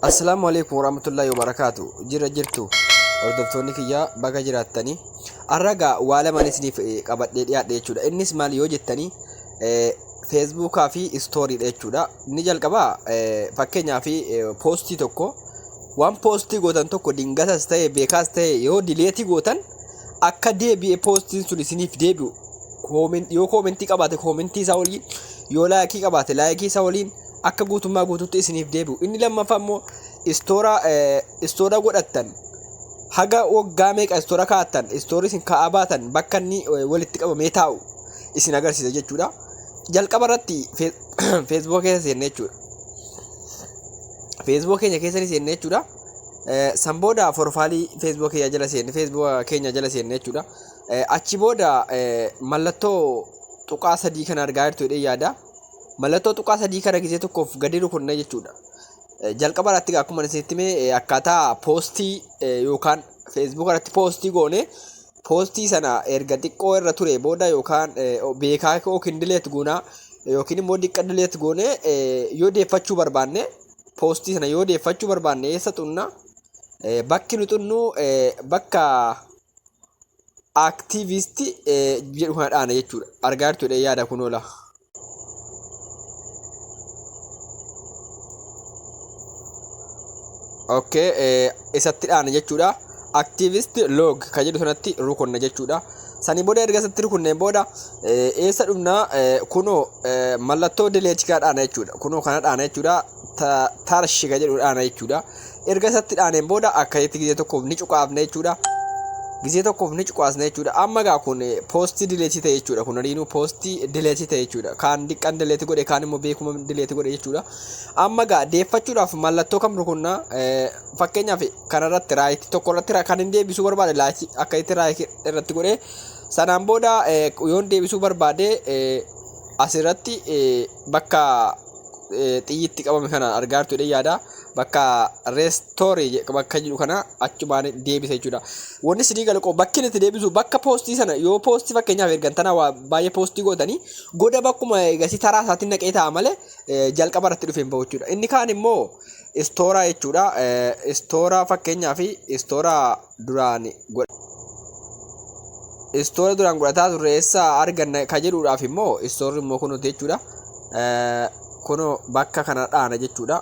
Assalaamu alaikum warahmatullahi wabarakaatu. Jira jirtu hordoftoonni kiyya, baga jiraattanii. Har'a gaa waa lamaan isiniif qabadhee dhiyaadhe jechuudha. Innis maal yoo jettanii, Feesbuukaa fi istooriidha jechuudha. Inni jalqabaa, fakkeenyaaf poostii tokko, waan poostii gootan tokko, dingatas ta'e beekaas ta'e, yoo delete gootan akka deebi'e poostiin sun isiniif deebi'u, yoo koomentii qabaate koomentii isaa waliin, yoo laayikii qabaate laayikii isaa waliin akka guutummaa guutuutti isiniif deebi'u. Inni lammaffaa immoo istoora godhattan, haga waggaa meeqa istoora kaa'attan, istoorii isin kaa'aa baatan bakka inni walitti qabamee taa'u isin agarsiisa jechuudha. Jalqaba irratti Feesbuuka keessa seenne jechuudha. Feesbuuka keenya keessa ni seenne jechuudha. San booda forfaalii Feesbuuka keenya jala seenne, Feesbuuka keenya jala seenne jechuudha. Achi booda mallattoo tuqaa sadii kana argaa jirtu jedhee yaada. Mallattoo tuqaa sadii kana gizee tokkoof gadi rukunna jechuudha. Jalqaba irratti akkuma isinitti hime, akkaataa poostii yookaan Feesbuuka irratti poostii goone, poostii sana erga xiqqoo irra ture booda yookaan beekaa yookiin delete goonaa yookiin immoo diqqa delete goone, yoo deeffachuu barbaanne, poostii sana yoo deeffachuu barbaanne eessa xunna? Bakki nu xunnu bakka activity jedhu kana dhaana jechuudha. Argaa jirtu jedhee yaada kun oola. Okay, isatti dhaana jechuudha. Activity log kan jedhu sanatti rukunna jechuudha. Sanii booda erga isatti rukunneen booda eessa dhufna? Kunoo mallattoo delete kana dhaana jechuudha. Kunoo kana dhaana jechuudha. Trash kan jedhu dhaana jechuudha. Erga isatti dhaaneen booda akkasitti gizee tokkoof ni cuqaafna jechuudha. Gizee tokkoof ni cuqaasna jechuudha. Amma gaa kun poostii delete ta'e jechuudha. Kun hariinuu poostii delete ta'e jechuudha. Kaan diqqan delete godhe, kaan immoo beekuma delete godhe jechuudha. Amma gaa deeffachuudhaaf mallattoo kam rukunnaa? Fakkeenyaaf kanarratti right tokko irratti kan hin deebisuu barbaade right akkasitti right irratti godhe. Sanaan booda yoon deebisuu barbaade asirratti bakka xiyyitti qabame kana argaa jirtu jedhee yaada. Bakka restore bakka jedhu kana achumaan deebisa jechuudha. Wanni isinii galu qo bakki inni itti deebisu bakka poostii sana, yoo poostii fakkeenyaaf ergan tana waa baay'ee poostii gootanii goda bakkuma eegasii taraa isaatiin naqee ta'a malee jalqaba irratti dhufee hin bahu jechuudha. Inni kaan immoo istooraa jechuudha. Istooraa, fakkeenyaaf duraan istoora duraan godhataa turre eessa arganna ka jedhuudhaaf immoo istoorri immoo kunuuti jechuudha. Kunoo bakka kana dhaana jechuudha.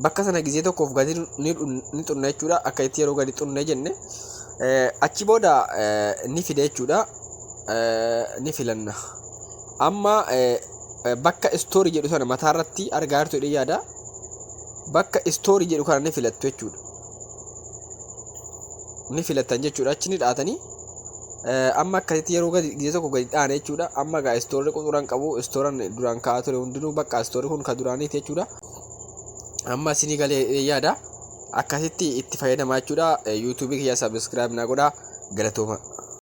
Bakka sana gizee tokkoof gadi ni xunna jechuudha. Akka itti yeroo gadi xunne jenne achi booda ni fida jechuudha. Ni filanna. Amma bakka istoorii jedhu sana mataa irratti argaa jirtu jedhee yaada. Bakka istoorii jedhu kana ni filattu jechuudha. Ni filattan jechuudha. Achi ni dhaatanii amma akkasitti yeroo gadi gizee tokko gadi dhaane jechuudha. Amma egaa istoorri quxuran qabu, istooran duraan kaa'aa ture hundinuu bakka istoorri kun kan duraaniiti jechuudha. Amma isinii galee yaada. Akkasitti itti fayyadamaa jechuudha. Yuutuubii kiyya subscribe naa godhaa. Galatooma.